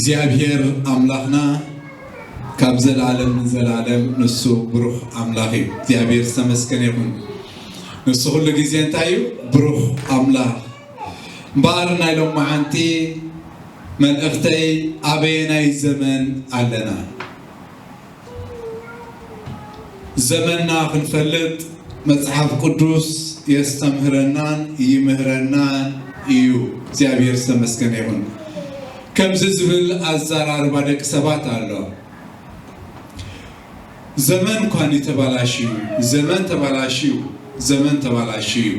እግዚኣብሔር ኣምላኽና ካብ ዘለዓለም ንዘለዓለም ንሱ ብሩኽ ኣምላኽ እዩ። እግዚኣብሔር ዝተመስገነ ይኹን። ንሱ ኩሉ ግዜ እንታይ እዩ? ብሩኽ ኣምላኽ። እምበኣር ናይ ሎማዓንቲ መልእኽተይ ኣበየናይ ዘመን ኣለና? ዘመንና ክንፈልጥ መጽሓፍ ቅዱስ የስተምህረናን ይምህረናን እዩ። እግዚኣብሔር ዝተመስገነ ይኹን። ከምዚ ዝብል ኣዘራርባ ደቂ ሰባት ኣሎ። ዘመን እኳን እዩ ተባላሽዩ፣ ዘመን ተባላሽዩ፣ ዘመን ተባላሽዩ።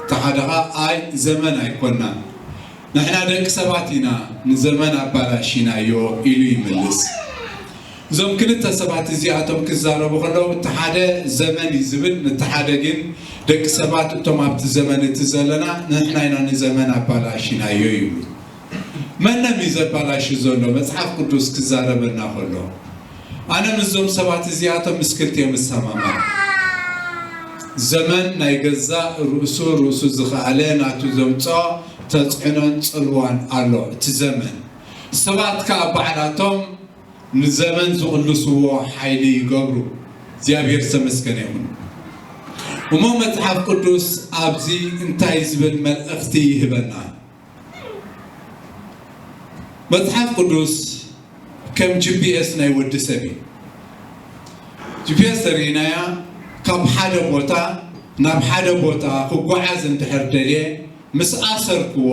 እቲ ሓደ ኸኣ ኣይ ዘመን ኣይኮናን፣ ንሕና ደቂ ሰባት ኢና ንዘመን ኣባላሽናዮ ኢሉ ይምልስ። እዞም ክልተ ሰባት እዚኣቶም ክዛረቡ ከለዉ፣ እቲ ሓደ ዘመን እዩ ዝብል፣ እቲ ሓደ ግን ደቂ ሰባት እቶም ኣብቲ ዘመን እቲ ዘለና ንሕና ኢና ንዘመን ኣባላሽናዮ ይብሉ። መነም እዩ ዘባላሹ ዘሎ? መጽሓፍ ቅዱስ ክዛረበና ከሎ፣ ኣነ ምስዞም ሰባት እዚኣቶም ምስ ክልቲኦም እሰማማዕ። ዘመን ናይ ገዛእ ርእሱ፣ ርእሱ ዝኸኣለ ናቱ ዘምጽኦ ተጽዕኖን ጽልዋን ኣሎ። እቲ ዘመን፣ ሰባት ከኣ ባዕላቶም ንዘመን ዝቕልስዎ ሓይሊ ይገብሩ። እግዚኣብሔር ዝተመስገነ ይኹን። እሞ መጽሓፍ ቅዱስ ኣብዚ እንታይ ዝብል መልእኽቲ ይህበና? መጽሓፍ ቅዱስ ከም ጂ ፒ ኤስ ናይ ወዲ ሰብ እዩ። ጂ ፒ ኤስ ተርእይናያ፣ ካብ ሓደ ቦታ ናብ ሓደ ቦታ ክጓዓዝ እንድሕር ደልየ፣ ምስ ኣሰርክዎ፣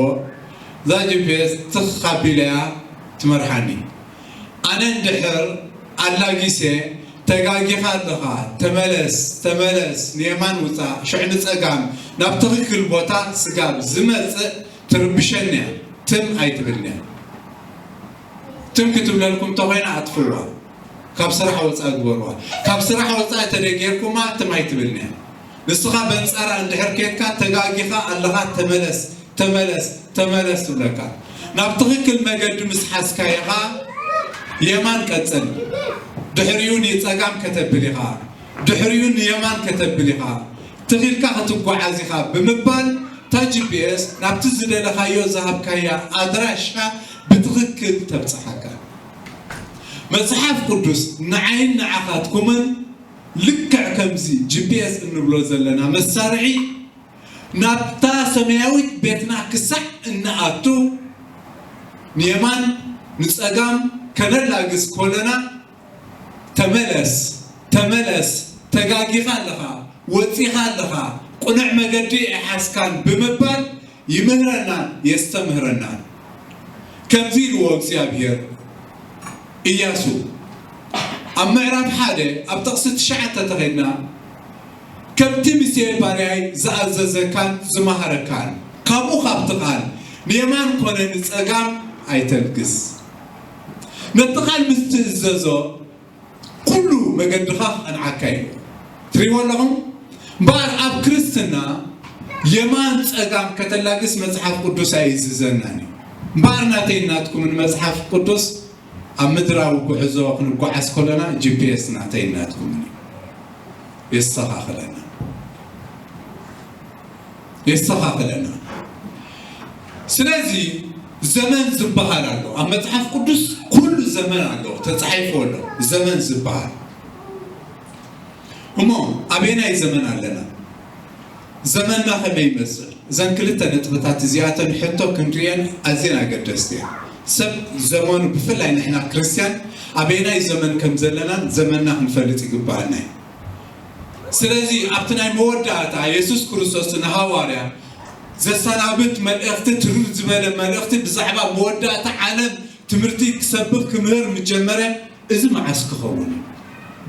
እዛ ጂ ፒ ኤስ ትኽ ኣቢለያ ትመርሓኒ። ኣነ እንድሕር ኣላጊሰ፣ "ተጋጊኻ ኣለኻ፣ ተመለስ፣ ተመለስ፣ ንየማን ውጻእ፣ ሽዕ ንጸጋም፣ ናብ ትኽክል ቦታ ስጋብ ዝመጽእ ትርብሸኒ እያ፣ ትም ኣይትብልኒ እያ። ትም ክትብለልኩም እንተኾይና ኣጥፍዋ፣ ካብ ስራሕ ወጻኢ ግበርዋ። ካብ ስራሕ ወጻኢ ተደጌርኩማ ትም ኣይትብልኒ እያ። ንስኻ በንጻራ እንድሕር ኬድካ፣ ተጋጊኻ ኣለኻ፣ ተመለስ፣ ተመለስ፣ ተመለስ ትብለካ። ናብ ትኽክል መገዲ ምስ ሓዝካዮ ኸኣ የማን ቀጽል፣ ድሕሪኡ ንጸጋም ከተብል ኢኻ፣ ድሕሪኡ ንየማን ከተብል ኢኻ፣ ትኺልካ ክትጓዓዝ ኢኻ ብምባል፣ እታ ጂ ፒ ኤስ ናብቲ ዝደለኻዮ ዝሃብካያ ኣድራሻ ብትኽክል ተብጽሓካ። መጽሓፍ ቅዱስ ንዓይን ንዓኻትኩምን ልክዕ ከምዚ ጂ ፒ ኤስ እንብሎ ዘለና መሳርሒ ናብታ ሰማያዊት ቤትና ክሳዕ እንኣቱ፣ ንየማን ንጸጋም ከነላግስ ኮለና፣ "ተመለስ፣ ተመለስ፣ ተጋጊኻ ኣለኻ፣ ወጺኻ ኣለኻ፣ ቅኑዕ መገዲ ኣይሓዝካን" ብምባል ይምህረናን የስተምህረናን። ከምዚ ኢልዎ እግዚኣብሔር ኢያሱ ኣብ ምዕራፍ ሓደ ኣብ ጥቕሲ ትሽዓተ ተኸድና፣ "ከምቲ ሙሴ ባርያይ ዝኣዘዘካን ዝመሃረካን፣ ካብኡ ካብቲ ቃል ንየማን ኮነ ንጸጋም ኣይተልግስ። ነቲ ቃል ምስ ትእዘዞ፣ ኩሉ መገድኻ ክቐንዓካ እዩ።" ትሪእዎ ኣለኹም? እምበኣር ኣብ ክርስትና የማን ጸጋም ከተላግስ መጽሓፍ ቅዱስ ኣይእዝዘናን እዩ። እምበኣር ናተይን ናትኩምን መጽሓፍ ቅዱስ ኣብ ምድራዊ ጉዕዞ ክንጓዓዝ ከለና ጂ ፒ ኤስ ናተይን ናትኩምን እዩ። የስተኻኽለና። የስተኻኽለና። ስለዚ ዘመን ዝበሃል ኣሎ። ኣብ መጽሓፍ ቅዱስ ኩሉ ዘመን ኣሎ፣ ተጻሒፉ ኣሎ። ዘመን ዝበሃል። እሞ ኣበየናይ ዘመን ኣለና? ዘመንና ከመይ ይመስል? እዘን ክልተ ነጥብታት እዚኣተን ሕቶ ክንርእየን ኣዝየን ኣገደስቲ እየን። ሰብ ዘመኑ፣ ብፍላይ ንሕና ክርስትያን፣ ኣበየናይ ዘመን ከም ዘለናን ዘመንና ክንፈልጥ ይግብኣና እዩ። ስለዚ ኣብቲ ናይ መወዳእታ የሱስ ክርስቶስ ንሃዋርያ ዘሰናብት መልእኽቲ፣ ትርር ዝበለ መልእኽቲ ብዛዕባ መወዳእታ ዓለም ትምህርቲ ክሰብኽ ክምህር ምስ ጀመረ፣ "እዚ መዓስ ክኸውን እዩ?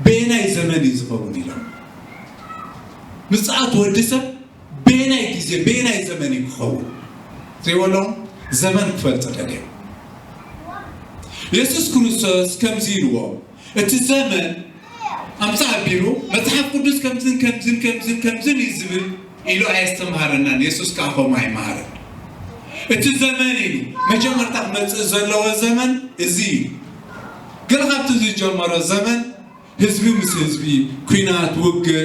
በየናይ ዘመን እዩ ዝኸውን?" ኢሎም። ምጽኣት ወዲ ሰብ በየናይ ግዜ፣ በየናይ ዘመን እዩ ክኸውን? ትሪእዎ ኣለኹም? ዘመን ክፈልጡ ደልዮም። የሱስ ክርስቶስ ከምዚ ኢልዎም፣ እቲ ዘመን ኣምጻ ኣቢሉ፣ መጽሓፍ ቅዱስ ከምዝን ከምዝን ከምዝን ከምዝን እዩ ዝብል ኢሉ ኣየስተምሃረናን። የሱስ ከኣ ከምኡ ኣይመሃረን። እቲ ዘመን ኢሉ መጀመርታ ክመጽእ ዘለዎ ዘመን እዚ እዩ። ገለ ካብቲ ዝጀመሮ ዘመን ህዝቢ ምስ ህዝቢ፣ ኲናት፣ ውግእ፣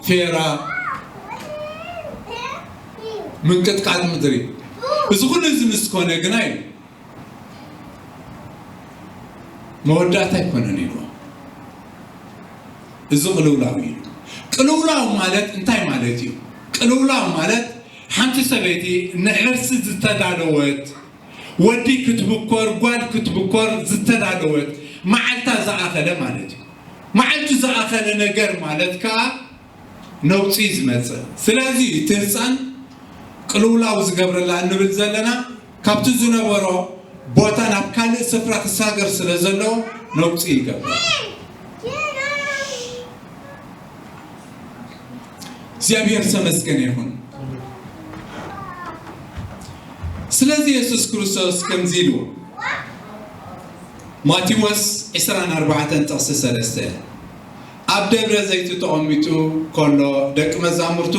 ፌራ፣ ምንቅጥቃጥ ምድሪ፣ እዚ ኩሉ እዚ ምስ ኮነ ግና እዩ መወዳእታ ኣይኮነን ኢልዎ። እዚ ቅልውላው እዩ። ቅልውላው ማለት እንታይ ማለት እዩ? ቅልውላው ማለት ሓንቲ ሰበይቲ ንሕርሲ ዝተዳለወት፣ ወዲ ክትብኮር ጓል ክትብኮር ዝተዳለወት፣ መዓልታ ዝኣኸለ ማለት እዩ። መዓልቱ ዝኣኸለ ነገር ማለት ከዓ ነውፂ እዩ ዝመፅእ። ስለዚ እቲ ህፃን ቅልውላው ዝገብረላ እንብል ዘለና ካብቲ ዝነበሮ ቦታ ናብ ካልእ ስፍራ ክሳገር ስለ ዘለዎ ነውፂ ይገብር። እግዚኣብሔር ዝተመስገነ ይኹን። ስለዚ የሱስ ክርስቶስ ከምዚ ኢሉ፣ ማቴዎስ ዕስራን ኣርባዕተን ጥቕሲ ሰለስተ፣ ኣብ ደብረ ዘይቲ ተቐሚጡ ከሎ ደቂ መዛሙርቱ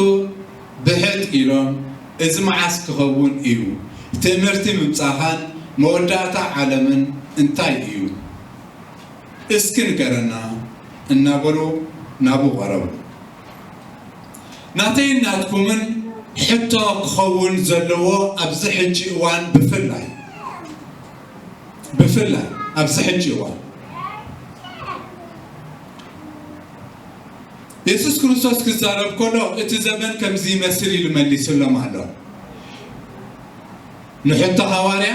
ብሕጥ ኢሎም፣ እዚ መዓስ ክኸውን እዩ? ትእምርቲ ምምጻኻን መወዳእታ ዓለምን እንታይ እዩ? እስኪ ንገረና እናበሉ ናብኡ ቀረቡ። ናተይን ናትኩምን ሕቶ ክኸውን ዘለዎ ኣብዚ ሕጂ እዋን ብፍላይ ብፍላይ ኣብዚ ሕጂ እዋን የሱስ ክርስቶስ ክዛረብ ከሎ እቲ ዘመን ከምዚ ይመስል ኢሉ መሊስሎም ኣሎ። ንሕቶ ሃዋርያ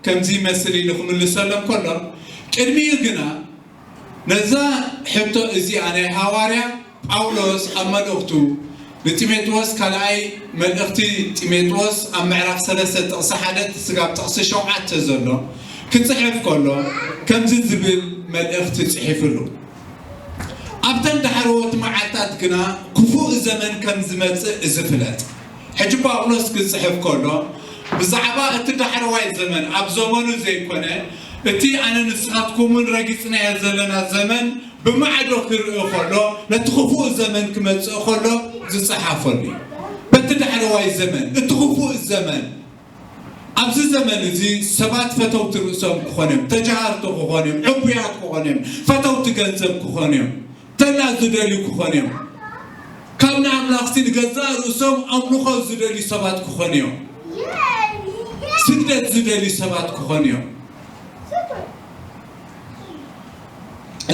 ከምዚ ይመስል ኢሉ ክምልሰሎም ከሎ ቅድሚኡ ግና ነዛ ሕቶ እዚኣ ናይ ሃዋርያ ጳውሎስ ኣብ መልእኽቱ ንጢሞቴዎስ ካልኣይ መልእኽቲ ጢሞቴዎስ ኣብ ምዕራፍ ሰለስተ ጥቕሲ ሓደ ስጋብ ጥቕሲ ሸውዓተ ዘሎ ክጽሕፍ ከሎ ከምዚ ዝብል መልእኽቲ ጽሒፍሉ። ኣብተን ዳሕረዎት መዓልታት ግና ክፉእ ዘመን ከም ዝመጽእ እዚ ፍለጥ። ሕጂ ጳውሎስ ክጽሕፍ ከሎ ብዛዕባ እቲ ዳሕረዋይ ዘመን ኣብ ዘመኑ ዘይኮነ እቲ ኣነ ንስኻትኩምን ረጊጽናዮ ዘለና ዘመን ብማዕዶ ክርኢ ከሎ ነቲ ክፉእ ዘመን ክመጽእ ከሎ ዝጸሓፈሉ እዩ። በቲ ዳሕረዋይ ዘመን እቲ ክፉእ ዘመን ኣብዚ ዘመን እዚ ሰባት ፈተውቲ ርእሶም ክኾኑ እዮም፣ ተጃሃርቲ ክኾኑ እዮም፣ ዕቡያት ክኾኑ እዮም፣ ፈተውቲ ገንዘብ ክኾኑ እዮም፣ ተላ ዝደልዩ ክኾኑ እዮም፣ ካብ ንኣምላኽሲ ንገዛእ ርእሶም ኣምልኾ ዝደልዩ ሰባት ክኾኑ እዮም፣ ስግደት ዝደልዩ ሰባት ክኾኑ እዮም።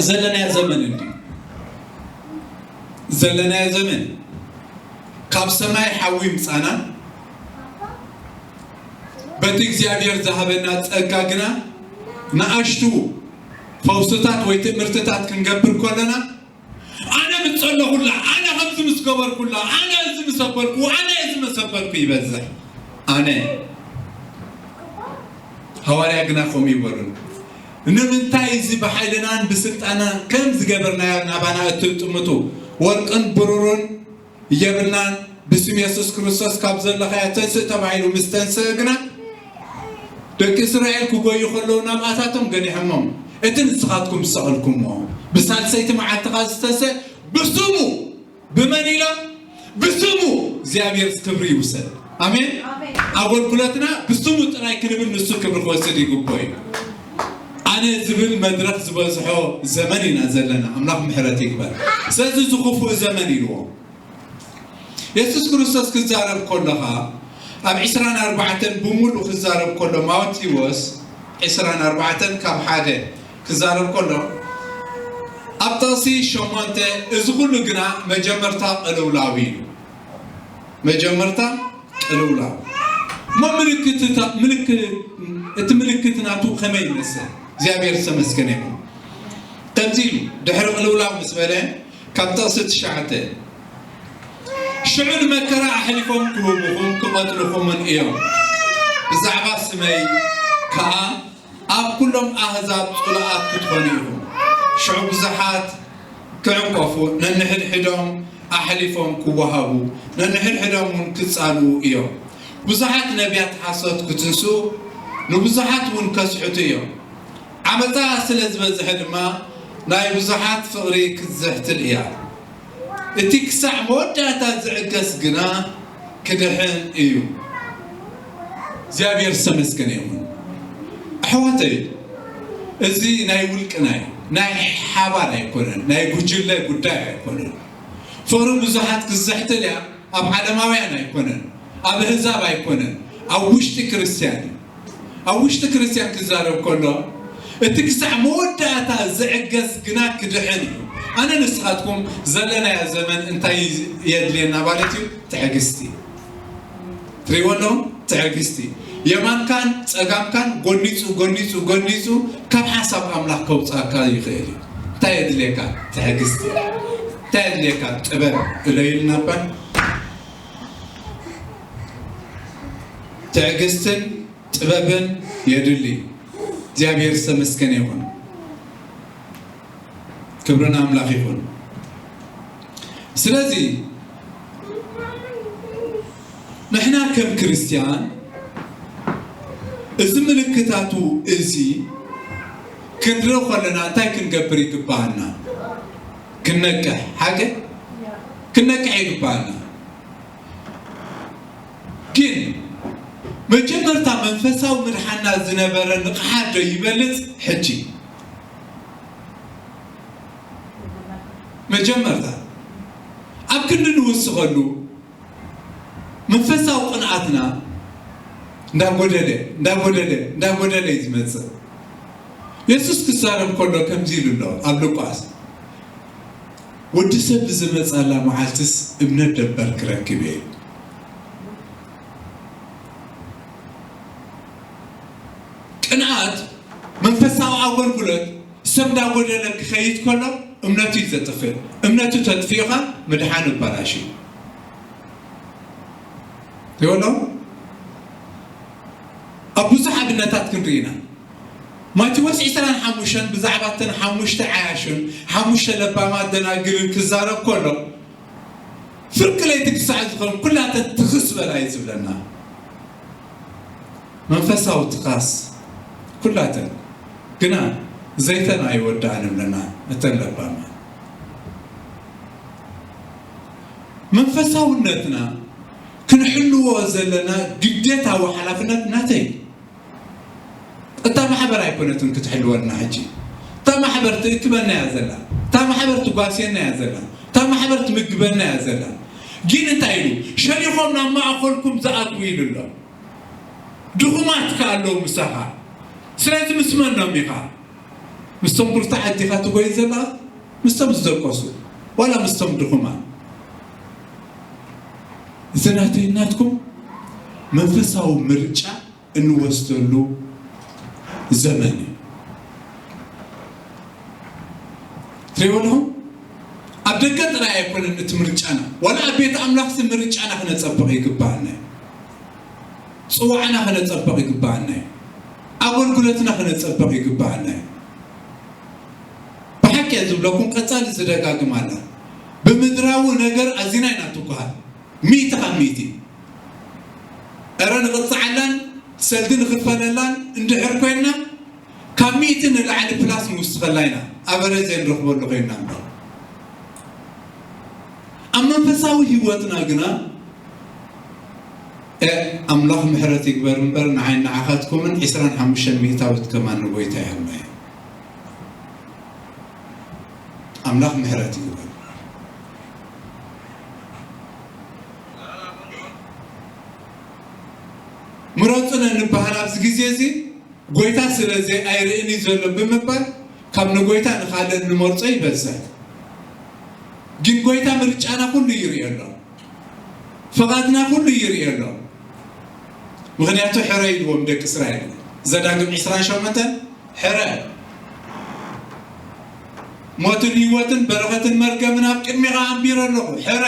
ዘለናዮ ዘመን እንዲ ዘለናዮ ዘመን ካብ ሰማይ ሓዊ ምጻና በቲ እግዚኣብሔር ዝሃበና ጸጋ ግና ንኣሽቱ ፈውስታት ወይ ትእምርትታት ክንገብር ከለና ኣነ ምስ ጸለኹላ ኣነ ከምዚ ምስ ገበርኩላ ኣነ እዚ ምስ ኣበልኩ ኣነ እዚ ምስ ኣበልኩ ይበዝሕ። ኣነ ሃዋርያ ግና ከምኡ ይበሉን ንምንታይ እዚ ብሓይልናን ብስልጣናን ከም ዝገበርናዮ ናባና እትጥምቱ ወርቅን ብሩርን የብልናን። ብስም የሱስ ክርስቶስ ካብ ዘለኻዮ ተንስእ ተባሂሉ ምስ ተንስእ ግና ደቂ እስራኤል ክጎዩ ከለዉ ናብኣታቶም ገኒሖሞም እቲ ንስኻትኩም ዝሰቐልኩምዎ ብሳልሰይቲ መዓልቲ ኸዓ ዝተንስእ ብስሙ ብመን ኢሎም ብስሙ እግዚኣብሔር ክብሪ ይውሰድ። ኣሜን። ኣገልግሎትና ብስሙ ጥራይ ክንብል ንሱ ክብሪ ክወስድ ይግቦ እዩ። ኣነ ዝብል መድረክ ዝበዝሖ ዘመን ኢና ዘለና። ኣምላኽ ምሕረት ይግበር። ስለዚ እዚ ክፉእ ዘመን ኢልዎ የሱስ ክርስቶስ ክዛረብ ከሎ ኸዓ ኣብ ዕስራን ኣርባዕተን ብምሉእ ክዛረብ ከሎ ማቴዎስ ዕስራን ኣርባዕተን ካብ ሓደ ክዛረብ ከሎ ኣብ ጥቕሲ ሸሞንተ እዚ ኩሉ ግና መጀመርታ ቅልውላው እዩ። መጀመርታ ቅልውላው እሞ ምልክት እቲ ምልክት ናቱ ከመይ ይመስል? እግዚኣብሔር ዝተመስገነ ይኹን። ከምዚ ኢሉ ድሕሪ ቅልውላው ምስ በለ ካብ ጥቕሲ ትሽዓተ ሽዑ ንመከራ ኣሕሊፎም ክህቡኹም ክቐትልኹምን እዮም፣ ብዛዕባ ስመይ ከኣ ኣብ ኩሎም ኣህዛብ ጽሉኣት ክትኾኑ ኢኹም። ሽዑ ብዙሓት ክዕንቀፉ፣ ነንሕድሕዶም ኣሕሊፎም ክወሃቡ፣ ነንሕድሕዶም እውን ክጻልኡ እዮም። ብዙሓት ነቢያት ሓሶት ክትንስኡ፣ ንብዙሓት እውን ከስሕቱ እዮም። ዓመጻ ስለ ዝበዝሐ ድማ ናይ ብዙሓት ፍቕሪ ክትዝሕትል እያ። እቲ ክሳዕ መወዳእታ ዝዕገስ ግና ክድሕን እዩ። እግዚኣብሔር ዝተመስገነ ይኹን። ኣሕዋተይ፣ እዚ ናይ ውልቅና እዩ፣ ናይ ሓባር ኣይኮነን፣ ናይ ጉጅለ ጉዳይ ኣይኮነን። ፍቕሪ ብዙሓት ክዝሕትል እያ፣ ኣብ ዓለማውያን ኣይኮነን፣ ኣብ ኣህዛብ ኣይኮነን፣ ኣብ ውሽጢ ክርስትያን እዩ። ኣብ ውሽጢ ክርስትያን ክዛረብ ከሎ እቲ ክሳዕ መወዳእታ ዝዕገስ ግና ክድሕን እዩ። ኣነ ንስኻትኩም ዘለናዮ ዘመን እንታይ የድልየና ማለት እዩ? ትዕግስቲ። ትሪእዎ ኣለኹም? ትዕግስቲ። የማንካን ጸጋምካን ጎኒጹ፣ ጎኒጹ፣ ጎኒጹ ካብ ሓሳብ ኣምላኽ ከውጻካ ይኽእል እዩ። እንታይ የድልየካ? ትዕግስቲ። እንታይ የድልየካ? ጥበብ። እለዩልና እባ። ትዕግስትን ጥበብን የድሊ። እግዚኣብሔር ዝተመስገነ ይኹን። ክብሪ ንኣምላኽ ይኹን። ስለዚ ንሕና ከም ክርስትያን እዚ ምልክታቱ እዚ ክንርኢ ከለና እንታይ ክንገብር ይግባኣና? ክንነቅሕ፣ ሓቂ? ክንነቅሕ ይግባኣና። ግን መጀመርታ መንፈሳዊ ምድሓና ዝነበረ ንቕሓት ዶ ይበልጽ? ሕጂ መጀመርታ ኣብ ክንዲ ንውስኸሉ መንፈሳዊ ቅንኣትና እንዳጎደለ፣ እንዳጎደለ፣ እንዳጎደለ እዩ ዝመጽእ። የሱስ ክዛረብ ከሎ ከምዚ ኢሉ ኣሎ ኣብ ሉቃስ፣ "ወዲ ሰብ ብዝመጻላ መዓልትስ እምነት ደበር ክረክብ እየ?" ቅንኣት መንፈሳዊ ኣገልግሎት ሰብ እንዳጎደለ ክኸይድ ከሎ እምነቱ እዩ ዘጥፍእ። እምነቱ ተጥፊኡኻ ምድሓን ይበላሽ እዩ። ይበሎ ኣብ ብዙሕ ኣብነታት ክንርኢ ኢና። ማቴዎስ ዕስራን ሓሙሽተን ብዛዕባ እተን ሓሙሽተ ዓያሹን ሓሙሽተ ለባማት ደናግልን ክዛረብ ከሎ፣ ፍርቂ ለይቲ ክሳዕ ዝኾን ኩላተን ትኽስ በላ እዩ ዝብለና። መንፈሳዊ ትኻስ ኩላተን፣ ግና ዘይተን ኣይወዳእን እብለና። እተን ለባማት መንፈሳውነትና ክንሕልዎ ዘለና ግዴታዊ ሓላፍነት ናተይ። እታ ማሕበር ኣይኮነትን ክትሕልወልና ሕጂ። እታ ማሕበር ትእክበና እያ ዘላ። እታ ማሕበር ትጓስየና እያ ዘላ። እታ ማሕበር ትምግበና እያ ዘላ። ግን እንታይ ኢሉ? "ሸሪኾም ናብ ማእኸልኩም ዝኣትዉ" ኢሉ ኣሎ። ድኹማት ከ ኣለዉ ምሳኻ። ስለዚ ምስ መኖም ኢኻ? ምስቶም ብርቱዓት ዲኻ ትጎይ ዘለኻ? ምስቶም ዝደቀሱ? ዋላ ምስቶም ድኹማት? እዚ ናተይ ናትኩም መንፈሳዊ ምርጫ እንወስደሉ ዘመን እዩ። ትሪእዎ ኣለኹም? ኣብ ደገ ጥራይ ኣይኮነን እቲ ምርጫና፣ ዋላ ኣብ ቤት ኣምላኽሲ ምርጫና ክነጸብቕ ይግባኣና እዩ። ጽዋዕና ክነጸብቕ ይግባኣና እዩ። ኣገልግሎትና ክነጸብቕ ይግባኣና እዩ። ብሓቂ እየ ዝብለኩም፣ ቀጻሊ ዝደጋግም ኣላ። ብምድራዊ ነገር ኣዚና ኢና ትጓሃል። ሚእቲ ካብ ሚእቲ። እረ ንቕጽዓላን ሰልዲ ንኽፈለላን እንድሕር ኮይንና፣ ካብ ሚእቲ ንላዕሊ ፕላስ ንውስኸላ ኢና። ኣቨሬጅ ዘይንረኽበሉ ኮይንና እምበር። ኣብ መንፈሳዊ ህይወትና ግና፣ እ፣ ኣምላኽ ምሕረት ይግበር እምበር፣ ንዓይ ንዓኻትኩምን ዕስራን ሓሙሽተን ሚእታዊት ከማን ንጎይታ ይሃብና እዩ። ኣምላኽ ምሕረት ይግበር። ምረጹ ነንበሃል ኣብዚ ግዜ እዚ ጎይታ ስለ ዘይ ኣይርእን እዩ ዘሎ ብምባል ካብ ንጎይታ ንኻልእ እንመርጾ ይበዝሕ። ግን ጎይታ ምርጫና ኩሉ ይርእዮ ኣሎ። ፍቓድና ኩሉ ይርእዮ ኣሎ። ምኽንያቱ ሕረ ኢልዎም ደቂ እስራኤል። ዘዳግም ዕስራን ሸሞንተን ሕረ። ሞትን ህይወትን በረኸትን መርገምን ኣብ ቅድሚኻ ኣንቢረ ኣለኹ። ሕረ።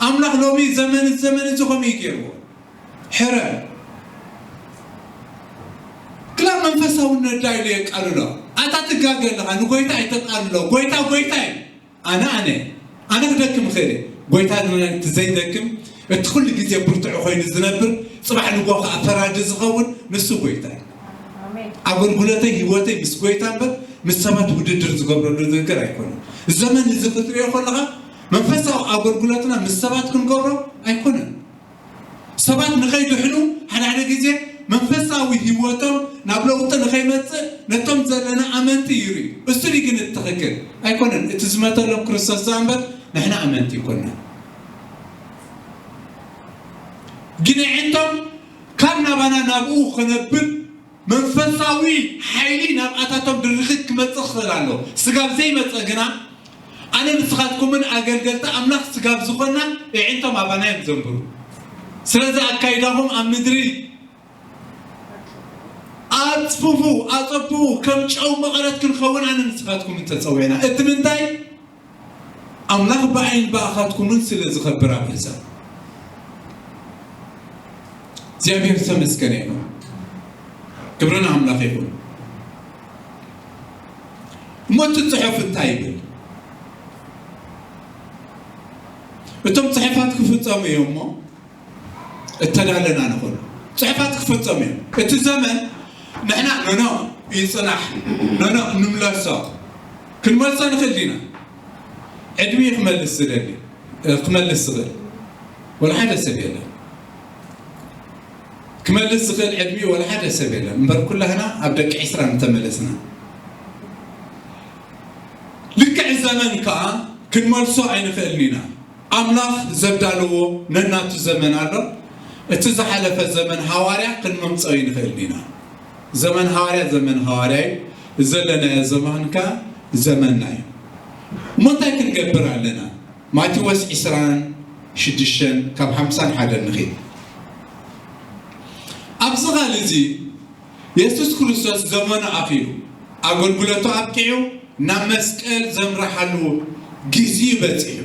ኣምላኽ ሎሚ ዘመን፣ ዘመን እዚ ከምኡ እዩ ገይርዎ። ሕረ። ክላ መንፈሳውነት ዳ ኢሉ የቃልሎ። ኣታ ትጋገ ኣለኻ፣ ንጎይታ ኣይተቃልሎ። ጎይታ ጎይታ እዩ። ኣነ፣ ኣነ፣ ኣነ ክደክም እኽእል እየ። ጎይታ ግን እቲ ዘይደክም፣ እቲ ኩሉ ግዜ ብርቱዕ ኮይኑ ዝነብር፣ ጽባሕ ንግሆ ከኣ ፈራዲ ዝኸውን ንሱ ጎይታ እዩ። ኣሜን። ኣገልግሎተይ፣ ህይወተይ ምስ ጎይታ እምበር ምስ ሰባት ውድድር ዝገብረሉ ነገር ኣይኮነን። ዘመን እዚ ክትሪኦ ከለኻ መንፈሳዊ ኣገልግሎትና ምስ ሰባት ክንገብሮ ኣይኮነን። ሰባት ንኸይድሕኑ ሓደ ሓደ ግዜ መንፈሳዊ ህይወቶም ናብ ለውጢ ንኸይመጽእ ነቶም ዘለና ኣመንቲ ይርእዩ። እሱ ድዩ ግን እቲ ትኽክል? ኣይኮነን። እቲ ዝመተሎም ክርስቶስ እምበር ንሕና ኣመንቲ ኣይኮንና። ግን ኣዒንቶም ካብ ናባና ናብኡ ክነብል መንፈሳዊ ሓይሊ ናብኣታቶም ድርኺት ክመጽእ ክኽእል ኣሎ። ስጋብ ዘይመጸ ግና፣ ኣነ ንስኻትኩምን ኣገልገልቲ ኣምላኽ ስጋብ ዝኾና፣ የዒንቶም ኣባና እዮም ዘንብሩ። ስለዚ ኣካይዳኹም ኣብ ምድሪ ኣጽፍፉ፣ ኣጸብቑ፣ ከም ጨው መቐረት ክንኸውን ኣነ ንስኻትኩምን ተጸዊዕና። እቲ ምንታይ? ኣምላኽ ብኣይን ብኣኻትኩምን ስለ ዝኸብር ኣብ ህዝብ እግዚኣብሔር ዝተመስገነ ይኹን። ክብርን ኣምላኽ ይኹን። እሞ እቲ ጽሑፍ እንታይ ይብል? እቶም ጽሑፋት ክፍጸሙ እዮም እሞ እተዳለና ንኹን። ጽሑፋት ክፍጸሙ እዮም። እቲ ዘመን ንሕና ኖኖ ይጽናሕ፣ ኖኖ ንምለሶ፣ ክንመልሶ ንኽእል ዲና? ዕድሜ ክመልስ ዝደሊ፣ ክመልስ ዝኽእል ወላ ሓደ ሰብ የለን። ክመልስ ዝኽእል ዕድሜ ወላ ሓደ ሰብ የለን። እምበር ኩላህና ኣብ ደቂ ዕስራ እንተመለስና። ልክዕ ዘመን ከኣ ክንመልሶ ኣይንኽእልን ኢና። ኣምላኽ ዘዳለዎ ነናቱ ዘመን ኣሎ። እቲ ዝሓለፈ ዘመን ሃዋርያ ክንመምጸኦ ኣይንኽእልን ኢና። ዘመን ሃዋርያ፣ ዘመን ሃዋርያ እዩ። ዘለናዮ ዘመን ከኣ ዘመንና እዩ። እሞ እንታይ ክንገብር ኣለና? ማቴዎስ ዕስራን ሽዱሽተን ካብ ሓምሳን ሓደን ንኺድ። ኣብዚ ቃል እዚ የሱስ ክርስቶስ ዘመኑ ኣኺሉ፣ ኣገልግሎቱ ኣብቂዑ፣ ናብ መስቀል ዘምርሓሉ ግዜ በጺሑ።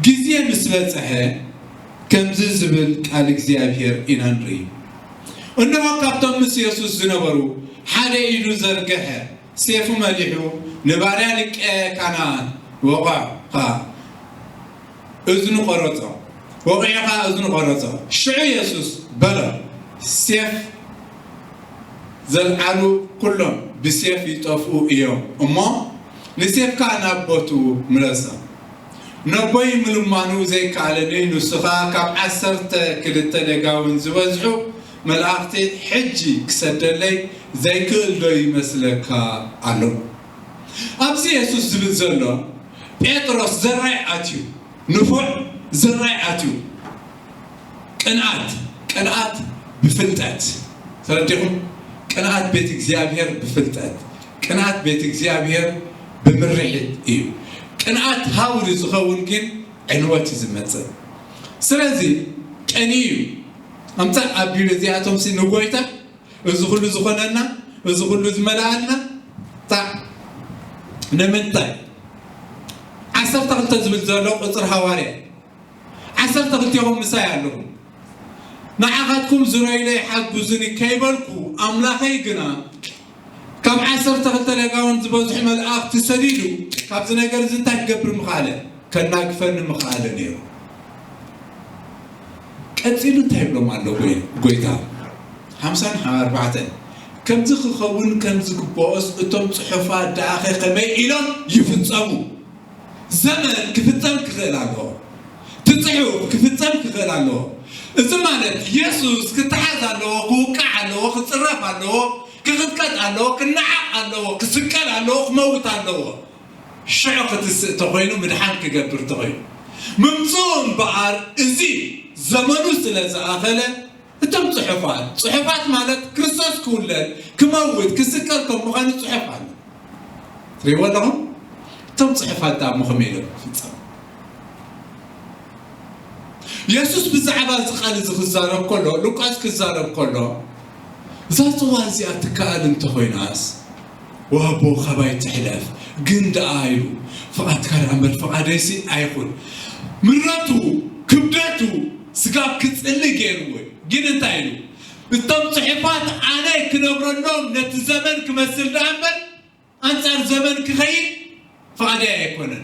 ግዜ ምስ በጽሐ፣ ከምዚ ዝብል ቃል እግዚኣብሔር ኢና ንርኢ። እንሆ፣ ካብቶም ምስ የሱስ ዝነበሩ ሓደ ኢዱ ዘርገሐ፣ ሴፉ መሊሑ ንባርያ ሊቀ ካህናት ወቕዖ ኸኣ እዝኑ ቈረጾ። ወቒዑ ኸኣ እዝኑ ቈረጾ። ሽዑ የሱስ በሎ፣ ሴፍ ዘልዓሉ ኵሎም ብሴፍ ይጠፍኡ እዮም እሞ፣ ንሴፍካ ናብ ቦትኡ ምለሶ። ነቦይ ምልማኑ ዘይከኣለኒ፣ ንሱ ኸኣ ካብ ዓሰርተ ክልተ ደጋውን ዝበዝሑ መላእኽቲ ሕጂ ክሰደለይ ዘይክእል ዶ ይመስለካ? ኣሎ። ኣብዚ የሱስ ዝብል ዘሎ፣ ጴጥሮስ ዘራይ ኣትዩ፣ ንፉዕ ዘራይ ኣትዩ። ቅንኣት፣ ቅንኣት ብፍልጠት። ተረዲኹም? ቅንኣት ቤት እግዚኣብሔር ብፍልጠት፣ ቅንኣት ቤት እግዚኣብሔር ብምርሒት እዩ። ቅንኣት ሃውሪ ዝኸውን ግን ዕንወት እዩ ዝመጽእ። ስለዚ ቀንዩ እዩ። ኣምጻእ ኣቢሉ እዚኣቶም ሲ ንጎይታ፣ እዚ ኩሉ ዝኾነና፣ እዚ ኩሉ ዝመልኣልና፣ ታ-፣ ንምንታይ? ዓሰርተ ክልተ ዝብል ዘሎ ቁጽሪ ሃዋርያ። ዓሰርተ ክልቴኹም ምሳይ ኣለኹም። ንዓኻትኩም ዝረዩለይ ሓግዙኒ ከይበልኩ፣ ኣምላኸይ ግና ካብ ዓሰርተ ክልተ ደጋውን ዝበዝሑ መላእኽቲ ሰዲዱ፣ ካብዚ ነገር እዚ እንታይ ክገብር ምኽኣለ? ከናግፈኒ ምኽኣለ ነይሩ። ቀጺሉ እንታይ ይብሎም ኣሎ ጎይ-፣ ጎይታ? ሓምሳን ኣርባዕተን፣ ከምዚ ክኸውን ከም ዝግብኦስ እቶም ጽሑፋት ደኣኸ ከመይ ኢሎም ይፍጸሙ? ዘመን ክፍጸም ክኽእል ኣለዎ። እቲ ጽሑፍ ክፍጸም ክኽእል ኣለዎ። እዚ ማለት የሱስ ክተሓዝ ኣለዎ፣ ክውቃዕ ኣለዎ፣ ክጽረፍ ኣለዎ፣ ክቕጥቀጥ ኣለዎ፣ ክነዓቕ ኣለዎ፣ ክስቀል ኣለዎ፣ ክመውት ኣለዎ። ሽዑ ክትስእ ተኾይኑ፣ ምድሓን ክገብር ተኾይኑ። ምምጽኡ እምበኣር እዚ ዘመኑ ስለ ዝኣኸለ፣ እቶም ጽሑፋት፣ ጽሑፋት ማለት ክርስቶስ ክውለድ፣ ክመውት፣ ክስቀል ከም ምዃኑ ጽሑፍ ኣሎ። ትሪእዎ ኣለኹም? እቶም ጽሑፋት ደኣ እሞ ከመይ ኢሎም ክፍጸሙ? የሱስ ብዛዕባ እዚ ቃል እዚ ክዛረብ ከሎ፣ ሉቃስ ክዛረብ ከሎ፣ እዛ ጽዋ እዚኣ ትከኣል እንተኾይናስ፣ ዋቦ ካባይ ትሕለፍ፣ ግን ደኣ ኢሉ፣ ፍቓድካ ደኣ እምበር ፍቓደይሲ ኣይኹን። ምረቱ፣ ክብደቱ፣ ስጋብ ክጽሊ ገይርዎ እዩ። ግን እንታይ ኢሉ? እቶም ጽሑፋት ኣነ ክነብረሎም ነቲ ዘመን ክመስል ደኣ እምበር ኣንጻር ዘመን ክኸይድ ፍቓደይ ኣይኮነን።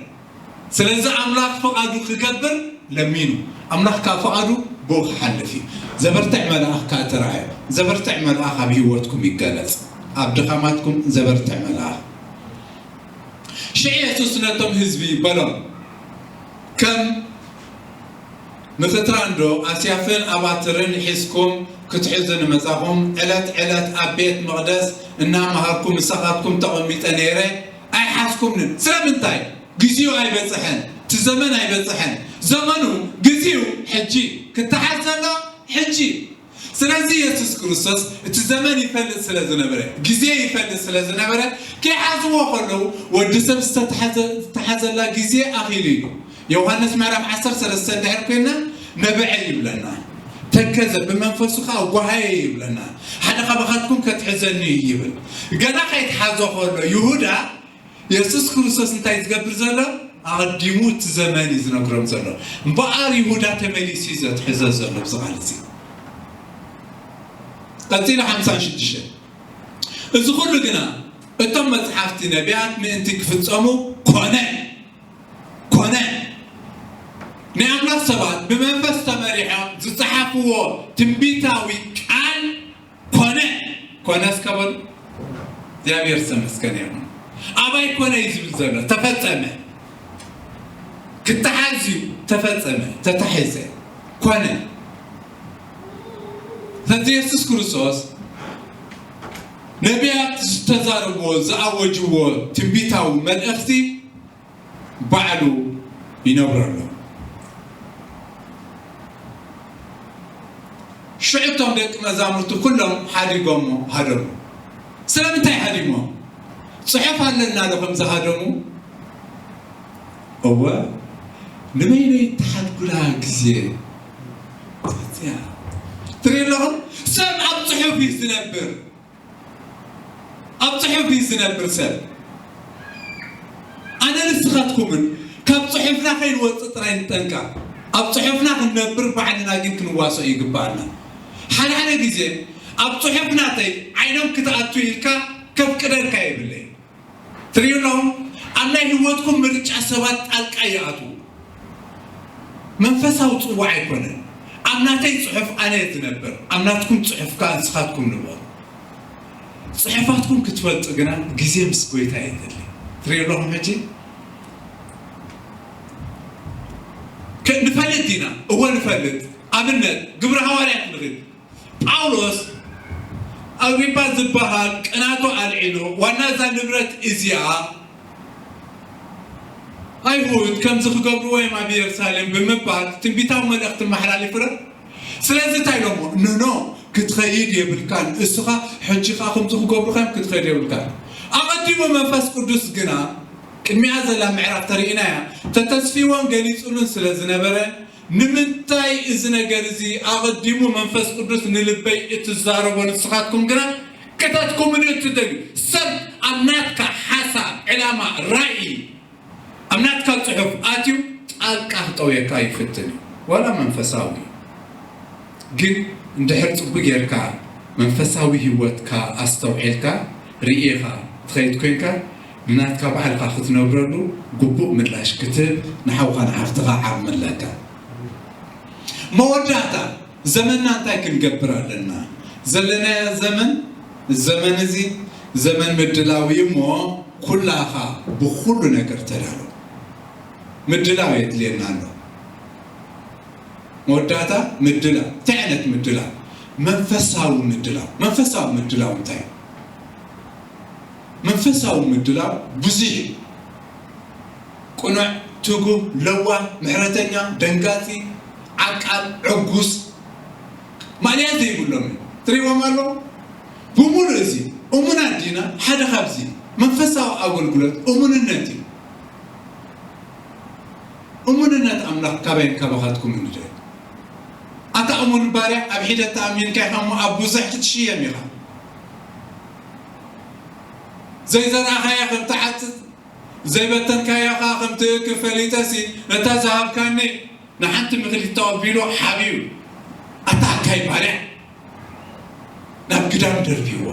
ስለዚ ኣምላኽ ፍቓዱ ክገብር ለሚኑ። ኣምላኽ ካብ ፍቓዱ ብኡ ክሓልፍ እዩ። ዘበርትዕ መልኣኽ ከኣ ተራእየ። ዘበርትዕ መልኣኽ ኣብ ህይወትኩም ይገለጽ። ኣብ ድኻማትኩም ዘበርትዕ መልኣኽ። ሽዑ የሱስ ነቶም ህዝቢ በሎም፣ ከም ንኽትራን ዶ ኣስያፍን ኣባትርን ሒዝኩም ክትሕዙ ንመጻኹም? ዕለት ዕለት ኣብ ቤት መቕደስ እናመሃርኩ ምሳኻትኩም ተቐሚጠ ነይረ ኣይሓዝኩምንን። ስለምንታይ? ግዜኡ ኣይበጽሐን፣ እቲ ዘመን ኣይበጽሐን። ዘመኑ፣ ግዜኡ ሕጂ፣ ክተሓዝ ዘሎ ሕጂ። ስለዚ የሱስ ክርስቶስ እቲ ዘመን ይፈልጥ ስለ ዝነበረ፣ ግዜ ይፈልጥ ስለ ዝነበረ፣ ከይሓዝዎ ከለዉ፣ ወዲ ሰብ ዝተተሓዘ-፣ ዝተተሓዘላ ግዜ ኣኺሉ እዩ። ዮሃንስ ምዕራፍ ዓሰርተ ሰለስተ እንድሕር ኮይና፣ ነብዐ ይብለና። ተከዘ፣ ብመንፈሱ ኸኣ ጓሃየ ይብለና። ሓደ ካባኻትኩም ከትሕዘኒ እዩ ይብል። ገና ከይትሓዞ ከሎ ይሁዳ፣ የሱስ ክርስቶስ እንታይ ዝገብር ዘሎ? ኣቐዲሙ እቲ ዘመን እዩ ዝነግሮም ዘሎ። እምበኣር ይሁዳ ተመሊሱ እዩ ዘትሕዞ ዘሎ ኣብዚ ቃል እዚ። ቀጺሉ ሓምሳን ሽዱሽተን። እዚ ኩሉ ግና እቶም መጽሓፍቲ ነቢያት ምእንቲ ክፍጸሙ ኮነ። ኮነ። ናይ ኣምላኽ ሰባት ብመንፈስ ተመሪሖም ዝጸሓፍዎ ትንቢታዊ ቃል ኮነ። ኮነ እስከ በሉ። እግዚኣብሔር ዝተመስገነ ይኹን። ኣባይ ኮነ እዩ ዝብል ዘሎ? ተፈጸመ። ክተሓዝ እዩ። ተፈጸመ። ተታሒዘ። ኮነ። ስለዚ የሱስ ክርስቶስ ነቢያት ዝተዛረብዎ፣ ዝኣወጅዎ ትንቢታዊ መልእኽቲ ባዕሉ ይነብረሉ። ሽዑ እቶም ደቂ መዛሙርቱ ኩሎም ሓዲጎሞ ሃደሙ። ስለምንታይ ሃዲሞም? ጽሑፍ ኣለና ዶ ከም ዝሃደሙ? እወ፣ ንበይነይ እተሓድጉላ ግዜ እዚኣ። ትርኢ ኣለኹም? ሰብ ኣብ ጽሑፍ እዩ ዝነብር። ኣብ ጽሑፍ እዩ ዝነብር ሰብ። ኣነ ንስኻትኩምን ካብ ጽሑፍና ከይንወጽእ ጥራይ ንጠንቀቕ። ኣብ ጽሑፍና ክንነብር ባዕልና ግን ክንዋስኦ ይግባኣና። ሓደ ሓደ ግዜ ኣብ ጽሑፍ ናተይ ዓይኖም ክትኣቱ ኢልካ ከፍቅደልካ የብለይ። ትርእዩ ኣለኹም፣ ኣብ ናይ ህይወትኩም ምርጫ ሰባት ጣልቃ ይኣትዉ። መንፈሳዊ ጽዋዕ ኣይኮነን። ኣብ ናተይ ጽሑፍ ኣነ እየ ዝነብር፣ ኣብ ናትኩም ጽሑፍ ከኣ ንስኻትኩም ንበሩ። ጽሑፋትኩም ክትፈልጡ ግና ግዜ ምስ ጎይታ የድሊ። ትርእዩ ኣለኹም ሕጂ? ከ-፣ ንፈልጥ ዲና? እወ ንፈልጥ። ኣብነት፣ ግብረ ሃዋርያት ንኺድ። ጳውሎስ ኣግሪጳ ዝበሃል ቅናቱ ኣልዒሉ፣ ዋና እዛ ንብረት እዚኣ ኣይሁድ ከምዚ ክገብርዎ እዮም ኣብ ኢየሩሳሌም ብምባል ትንቢታዊ መልእኽቲ መሓላሊፉ ረ-፣ ስለዚ እንታይ ኢሎሞ? ኖ፣ ኖ፣ ክትኸይድ የብልካን። እስኻ ሕጂ ኸኣ ከምዚ ክገብሩኻ እዮም፣ ክትኸይድ የብልካን። ኣቐዲሙ መንፈስ ቅዱስ ግና ቅድሚኣ ዘላ ምዕራፍ ተሪኢናያ፣ ተተስፊዎን ገሊጹሉን ስለ ዝነበረ፣ ንምንታይ እዚ ነገር እዚ ኣቐዲሙ መንፈስ ቅዱስ ንልበይ እትዛረቦ ንስኻትኩም ግና ክተትኩምኒ እትደልዩ? ሰብ ኣብ ናትካ ሓሳብ፣ ዕላማ፣ ራእይ፣ ኣብ ናትካ ጽሑፍ ኣትዩ ጣልቃ ክጠውየካ ይፍትን እዩ። ዋላ መንፈሳዊ እዩ። ግን እንድሕር ጽቡቅ ጌርካ መንፈሳዊ ህይወትካ ኣስተውዒልካ ርኢኻ ትኸይድ ኮይንካ፣ ንናትካ ባዕልኻ ክትነብረሉ ግቡእ ምላሽ ክትህብ ንሓውኻ ንሓፍትኻ ዓቕሚ ኣለካ። መወዳእታ ዘመንና እንታይ ክንገብር ኣለና? ዘለናዮ ዘመን፣ ዘመን እዚ ዘመን ምድላው እዩ እሞ፣ ኩላኻ ብኹሉ ነገር ተዳሎ። ምድላው የድልየና ኣሎ። መወዳእታ ምድላው። እንታይ ዓይነት ምድላው? መንፈሳዊ ምድላው። መንፈሳዊ ምድላው እንታይ እዩ? መንፈሳዊ ምድላው ብዙሕ እዩ። ቅኑዕ፣ ትጉህ፣ ለዋህ፣ ምሕረተኛ፣ ደንጋጺ፣ ዓቃል፣ ዕጉስ፣ ማእለያ ዘይብሎም እዩ። ትርእይዎም ኣሎ? ብምሉእ እዚ እሙናት ዲና? ሓደ ካብዚ መንፈሳዊ ኣገልግሎት እሙንነት እዩ። እሙንነት ኣምላኽ ካባይን ካባኻትኩምን ይደሊ። ኣታ እሙን ባርያ፣ ኣብ ሒደት ተኣሚንካ ኢኻ እሞ ኣብ ብዙሕ ክትሽየም ኢኻ። ዘይዘራእኻያ ከም ትዓጽድ፣ ዘይበተንካያ ኸኣ ከም ትእክብ ፈሊጠሲ፣ ነታ ዝሃብካኒ ንሓንቲ ምኽሊት ተቐቢሉ ሓቢኡ። ኣታ ኣካይ ባርያ፣ ናብ ግዳም ደርብይዎ።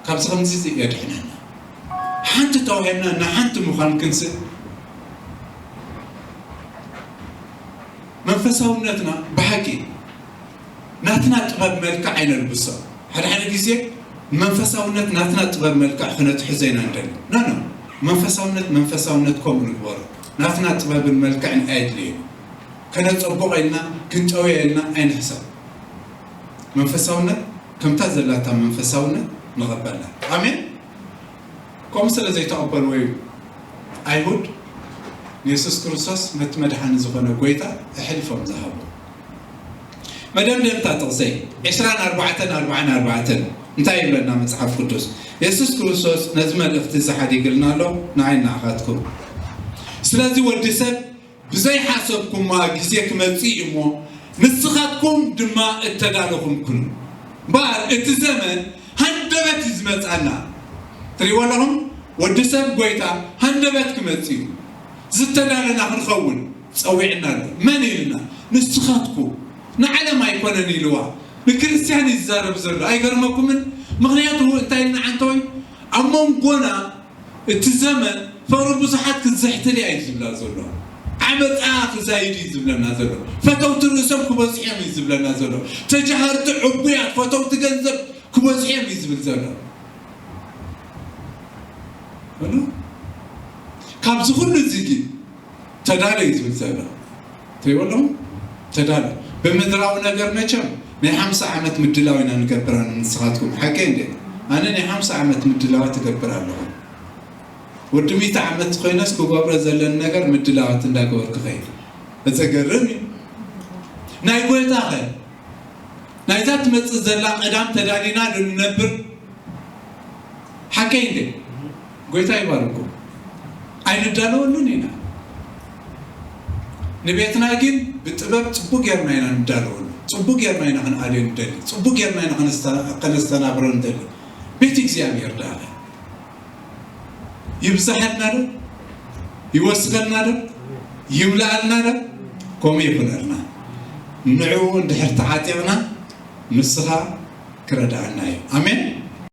ካብዚ ከምዚ እዚ የድሕነና። ሓንቲ ተዋሂብና ንሓንቲ ምዃን ክንስእ፣ መንፈሳውነትና ብሓቂ ናትና ጥበብ መልክዕ ኣይነልብሶ። ሓደ ሓደ ግዜ መንፈሳውነት ናትና ጥበብ መልክዕ ክነትሕዞ ኢና ንደሊ። ኖ፣ ኖ። መንፈሳውነት መንፈሳውነት ከምኡ ንግበሮ። ናትና ጥበብን መልክዕን ኣየድልየን። ከነጸብቆ ኢልና፣ ክንጠውዮ ኢልና ኣይንሕሰብ። መንፈሳውነት ከምታ ዘላታ መንፈሳውነት ንቐበላ። ኣሜን። ከምኡ ስለ ዘይተቐበልዎ እዩ ኣይሁድ ንየሱስ ክርስቶስ ነቲ መድሓኒ ዝኾነ ጎይታ ኣሕሊፎም ዝሃብዎ። መደምደምታ ጥቕሰይ ዕስራን ኣርባዕተን ኣርባዓን ኣርባዕተን እንታይ ይብለና መጽሓፍ ቅዱስ? የሱስ ክርስቶስ ነዚ መልእኽቲ እዚ ሓዲግልና ኣሎ፣ ንዓይ ንዓኻትኩም። ስለዚ ወዲ ሰብ ብዘይሓሰብኩማ ግዜ ክመጽእ እዩ እሞ፣ ንስኻትኩም ድማ እተዳለኹም ኩኑ። እምበኣር እቲ ዘመን ሃንደበት እዩ ዝመጽኣና። ትሪእዎ ኣለኹም? ወዲ ሰብ ጎይታ ሃንደበት ክመጽእ እዩ። ዝተዳለና ክንኸውን ጸዊዕና ኣሎ። መን ኢልና? ንስኻትኩም። ንዓለም ኣይኮነን ኢልዋ። ንክርስትያን እዩ ዝዛረብ ዘሎ። ኣይገርመኩምን? ምኽንያቱ እንታይ ኢልና ዓንተወይ? ኣብ መንጎና እቲ ዘመን ፍቕሪ ብዙሓት ክዝሕትል እያ እዩ ዝብላ ዘሎ። ዓመፃ ክዛይድ እዩ ዝብለና ዘሎ። ፈተውቲ ርእሶም ክበዝሑ እዮም እዩ ዝብለና ዘሎ። ተጃሃርቲ ዕቡያት ፈተውቲ ገንዘብ ክበዝሑ እዮም እዩ ዝብል ዘሎ። በሉ። ካብዚ ኩሉ እዚ ግን ተዳለ እዩ ዝብል ዘሎ። ትሪእዎ ኣለኹም? ተዳለ። ብምድራዊ ነገር መቸም ናይ ሓምሳ ዓመት ምድላው ኢና ንገብር፣ ኣነ ንስኻትኩም። ሓቀይ እንዴ? ኣነ ናይ ሓምሳ ዓመት ምድላዋት እገብር ኣለኹ። ወዲ ሚእቲ ዓመት ኮይነስ ክገብሮ ዘለኒ ነገር ምድላዋት እንዳገበርኩ ከይድ። ዘገርም እዩ። ናይ ጎይታ ኸ? ናይዛ ትመጽእ ዘላ ቀዳም ተዳሊና ዶ ንነብር? ሓቀይ እንዴ? ጎይታ ይባርኩም። ኣይንዳለወሉን ኢና። ንቤትና ግን ብጥበብ ጽቡቅ ጌርና ኢና ንዳለወሉ። ጽቡቅ ጌርና ኢና ክንኣልዮ ንደሊ። ጽቡቅ ጌርና ኢና ከነስተ-፣ ከነስተናብሮ ንደሊ። ቤት እግዚኣብሔር ደኣ ይብዝሓልና ዶ? ይወስኸልና ዶ? ይምልኣልና ዶ? ከምኡ ይኹነልና። ንዕኡ እንድሕር ተዓጢቕና ንስኻ ክረድኣና እዩ። ኣሜን።